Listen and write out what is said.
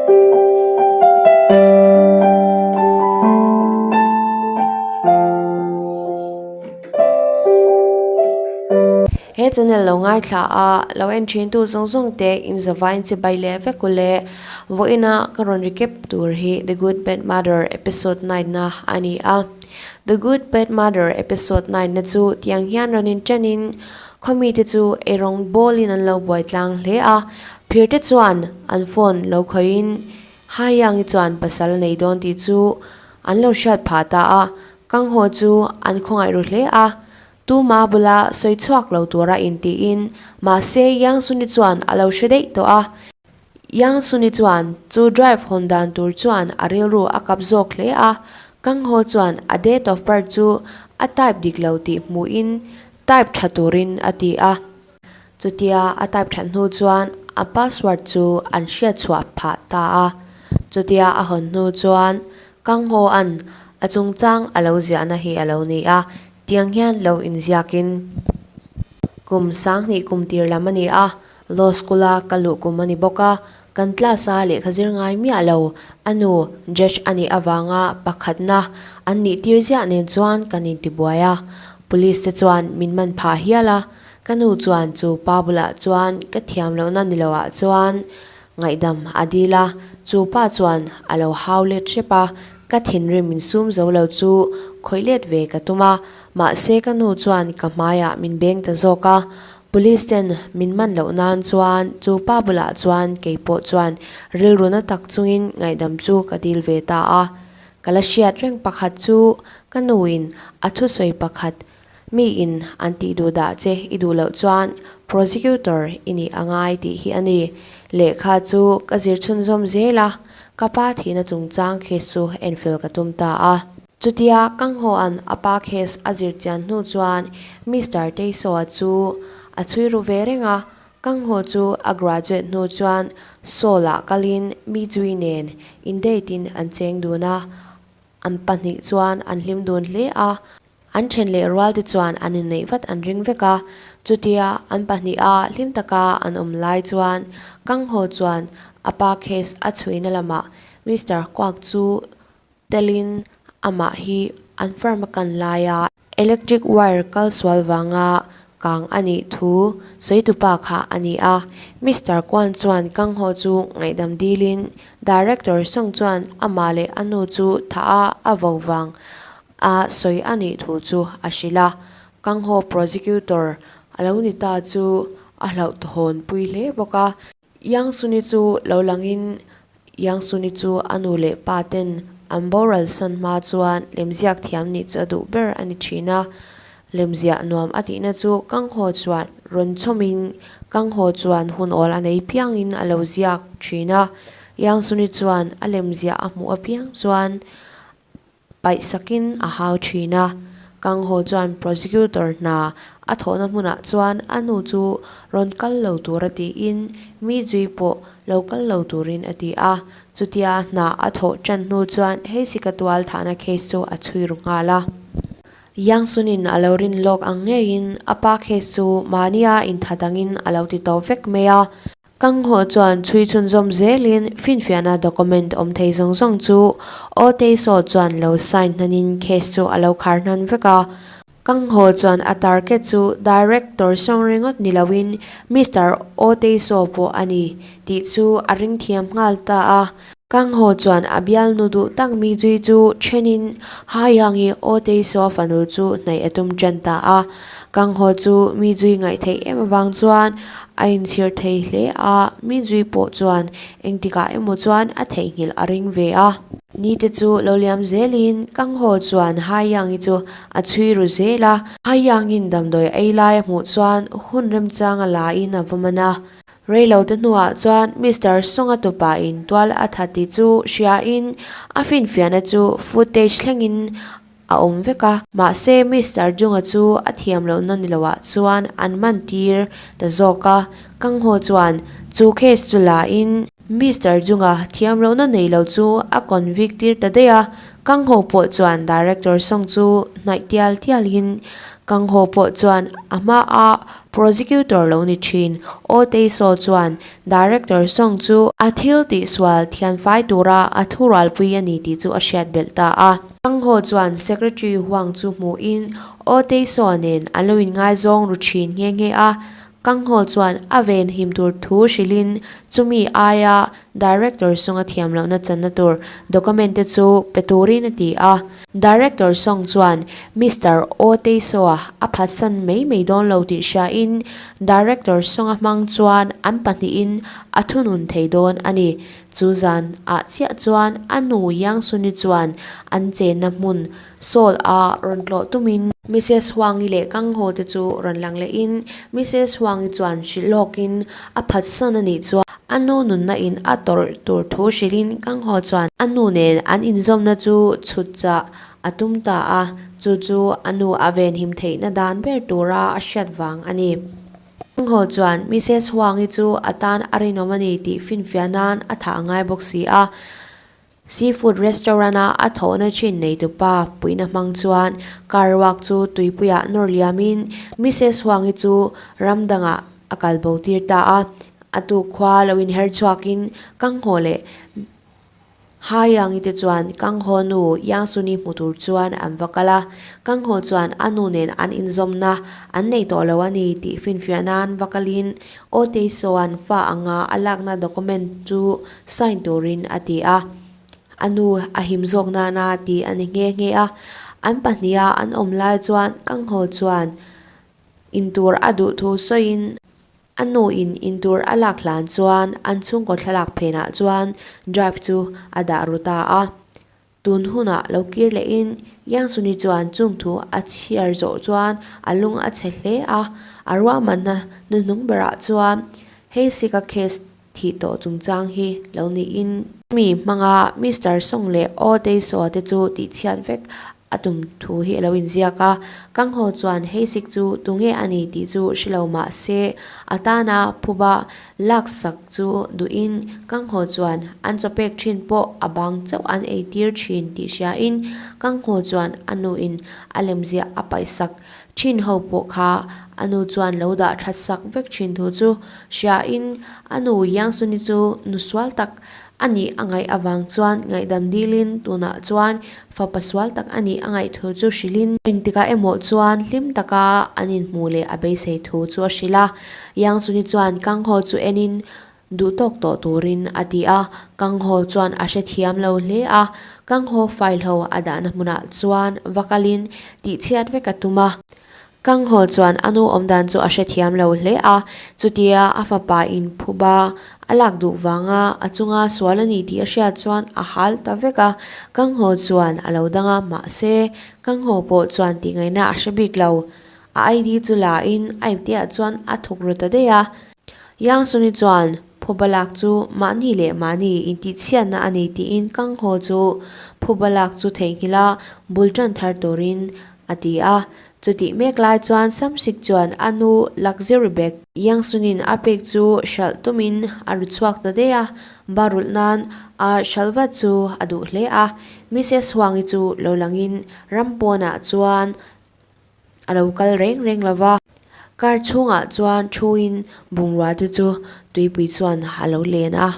He channel lo ngaithla a, lo en thin tu zawng zawng te in zavain chibai leh vek u le. Vawiina ka rawn recap tur hi The Good Bad Mother episode 9 na a ni a. The Good Bad Mother episode 9 na chu tiang hian rawn in ṭan in khawmi te chu eirawng ball in an lo buai tlang hle a. Phir te chuan an phone lo khawih in Haiyangi chuan pasal nei dawn tih chu an lo hriat phah ta a, Kanghaw chu an khawngaih ru hle a. Tuma bula sawi chhuak lo tura intiin mahse Yang Suni chuan a lo hre daih tawh a. Yang Suni chuan chu drive hawn dan tur chuan a rilru a kap zawk hle a, Kanghaw chuan a date of birth chu a type dik lo tih hmuhin type tha turin a ti a. Chutia a type that hnu chuan a password chu an hriat chhuah phah ta a. Chutia a hawn hnu chuan Kanghaw an a chungchang a lo ziahna hi a lo ni a. Tiang hian lo inziakin kum sanghnih kum tir lam a ni a, law school a ka luh kum a ni bawk a, kan class a lehkha zir ngai miah lo, a nu judge a nih avanga pakhatna an nih tir ziah nen chuan kan intibuai a, police te chuan min man phah hial a, ka nu chuan chu pa bulah chuan ka thiam lohna ni loah chuan Ngaihdam a dil a, chu pa chuan a lo hau let hrep a, ka thinrim min sum zo lo chu khawih let ve ka tum a, mahse ka nu chuan ka hmaiah min beng ta zawk a, police ten min man loh nan chuan chu pa bulah chuan kei pawh chuan rilru na tak chungin ngaihdam chu ka dil ve ta a, ka la hriat reng pakhat chu ka nuin a thusawi pakhat Mi in an tih duh dah che i duh loh chuan prosecutor i nih a ngai tih hi a ni. Lehkha chu ka zir chhunzawm zel a, ka pa thihna chungchang case chu enfel ka tum ta a. Chutia Kanghoa'n a pa case a zir chian hnu chuan Mister Teisoa chu a chhui ru ve reng a, Kangho chu a graduate hnu chuan Seoul-ah kalin mi chui nen in date in an cheng dun a, an pahnih chuan an hlim dun hle a. An then leh rual te chuan an inneih vat an ring vek a, chutia an pahniha hlim taka an awm lai chuan Kangho chuan a pa case a chhuina lamah Mister Kwak chu telin amah hi an firm a kan laia electric wire kal sual vanga kang a nih thu sawitupa kha a ni a. Mister Kwan chuan Kangho chu ngaihdam dilin Director Song chuan amah leh a nu chu thah a a vo vang A sawi a nih thu chu a hrilh a, Kangho prosecutor a lo ni ta chu a hlauhthawn pui hle bawk a. Yang Suni chu lo langin Yang Suni chu a nu leh pa ten an boral san hma chuan lemziak thiam nih chu a duh ber a ni thin a, lemziah nuam a tihna chu Kangho chuan rawn chhawmin Kangho chuan hun awl a nei piangin a lo ziak thin a, Yang Suni chuan a lemziah a hmuh apiang chuan Paih sakin a hau thin a, Kangho chuan prosecutor hna a thawhna hmunah chuan a nu chu rawn kal lo tura tiin mi zui pawh lo kal lo turin a ti a. Chutia hna a thawh tan hnu chuan hei sika tual thahna case chu a chhui ru nghal a. Yang Sunin a lo rin lawk ang ngeiin a pa case chu mahnia inthat angin a lo ti tawp vek mai a. Kangho chuan chhui chhunzawm zelin finfiahna document awm thei zawng zawng chu Aw Tei Saw chuan lo sign hnanin case chu a lo khar hnan vek a. Kangho chuan a target chu Director Song ringawt ni loin Mister Aw Tei Saw pawh a ni tih chu a ring thiam nghal ta a. Kangho chuan a bialnu duh tak mi zui chu thenin Haihangi Aw Tei Saw fanu chu hnaih a tum tan ta a. Kangho chu mi zui ngaih theih em avang chuan a inchhir thei hle a, mi zui pawh chuan engtikah emaw chuan a theihnghilh a ring ve a. Ni te chu lo liam zelin Kangho chuan Haihangi chu a chhui ru zel a. Haihangi'n damdawi ei lai a hmuh chuan hun remchanga lain a va man a. Reilote hnuah chuan Mister Songa tupa in tual a tha tih chu hria in a finfiahna chu footage thlengin a awm vek a. Mahse Mister Junga chu a thiam lohna ni loah chuan an man tir ta zawk a. Kangho chuan chu case chu la in Mister Junga thiam lohna nei lo chu a convict tir ta daih a. Kangho pawh chuan Director Song chu hnaih tial tial in Kangho pawh chuan a hma a. Prosecutor lo ni thin Oh Tae-soo chuan Director Song chu a thil tihsual thianfai tura a thurualpui a ni tih chu a hriat belh ta a. Kang Ho chuan Secretary Huang chu hmuhin Oh Tae-soo nen an lo inngaizawng ru thin nghe nghe a. Kang Ho chuan a ven him tur thu hrilhin chumi aia Director Song a thiam lohna channa tur document te chu pe turin a ti a. Director Song chuan Mister Oh Tae-soo-a a phatsan mai mai dawn lo tih hriain Director Song-a hmang chuan an pahnihin a thunun thei dawn a ni. Chu zan ah chiah chuan a nu Yang Suni chuan an chenna hmun Seoul a rawn tlawh tumin Missus Huangi leh Kang Ho te chu rawn lang lehin Missus Huangi chuan hrilh lawkin a phatsan a nih chuan a nu nunna in a tawrh tur thu hrilhin Kang Ho chuan a nu nen an inzawmna chu chhut chah a tum ta a, chu chu a nu a venhim theihna dan ber tura a hriat vang a ni. Kang Ho chuan Missus Huangi chu a tan a rinawm a ni tih finfiah nan a thah a ngai bawk si a. Seafood restaurant-a a thawhna thin neitupa puihna hmang chuan car ruak chu tuipuiah nawr liamin Missus Huangi chu ram dangah a kal bo tir ta a. A tuk khua lo inher chhuakin Kanghaw leh Hayangi te chuan Kanghaw nu Yang Suni hmu tur chuan an va kal a. Kanghaw chuan a nu nen an inzawmna an nei tawh lo a ni tih finfiah nan va kalin Aw Teisaw-a'n fa anga a lakna document chu sign turin a ti a. A nu a him zawk nana tih a ni nghe nghe a. An pahniha an awm lai chuan Kanghaw chuan intur a duh thu sawiin a nuin intur a lak hlan chuan an chhungkaw thlalak phenah chuan drive chu a dah ru ta a. Tun hunah lo kir lehin Yang Suni chuan chung thu a chhiar zawh chuan a lung a chhe hle a, a ruahmanna hnuhnung berah chuan hei sika case thih tawh chungchang hi lo niin mi hmanga Mister Song leh Oh Tae-soo te chu tihchhiat vek a tum thu hi a lo inziak a. Kang Ho chuan hei sik chu tunge a ni tih chu hre lo mah se a tana phuba Laksak chu duhin Kanghaw chuan an chaw pek thin pawh a bang chauh an ei tir thin tih hriain Kanghaw chuan a nuin a lemziah a paihsak thin ho pawh kha a nu chuan lo dah that sak vek thin thu chu hriain a nu Yangsuni chu nu sual tak a nih a ngaih avang chuan ngaihdam dilin tunah chuan fapa sual tak a nih a ngaih thu chu hrilhin engtikah emaw chuan hlim taka an inhmuh leh a beisei thu chu a hrilh a. Yang Suni chuan Kang Ho chu enin duh tawk tawh turin a ti a, Kang Ho chuan a hrethiam lo hle a, Kang Ho file ho a dahna hmunah chuan va kalin tihchhiat vek a tum a. Kang Ho chuan a nu awmdan chu a hrethiam lo hle a, chutia a fapa in phuba a lak duh vanga a chunga sual a ni tih a hriat chuan a hal ta vek a, Kang Ho chuan a lo dang a, mahse Kang Ho pawh chuan tihngaihna a hre bik lo. A ID chu la in a ipteah chuan a thuk ru ta daih a. Yang Suni chuan phuba lak chu mahni leh mahni intihchhiatna a ni tiin Kang Ho chu phuba lak chu theihnghilh a bul tan thar turin a ti a. Chutih mek lai chuan Samsik chuan a nu luxury bag Yang Suni'n a pek chu hralh tumin a ru chhuak ta daih a, ba rulh nan a hralh vat chu a duh hle a. Missus Huangi chu lo langin ram pawnah chuan a lo kal reng reng lo va. Car chhungah chuan thuin bungrua te chu tuipui chuan a lo len a.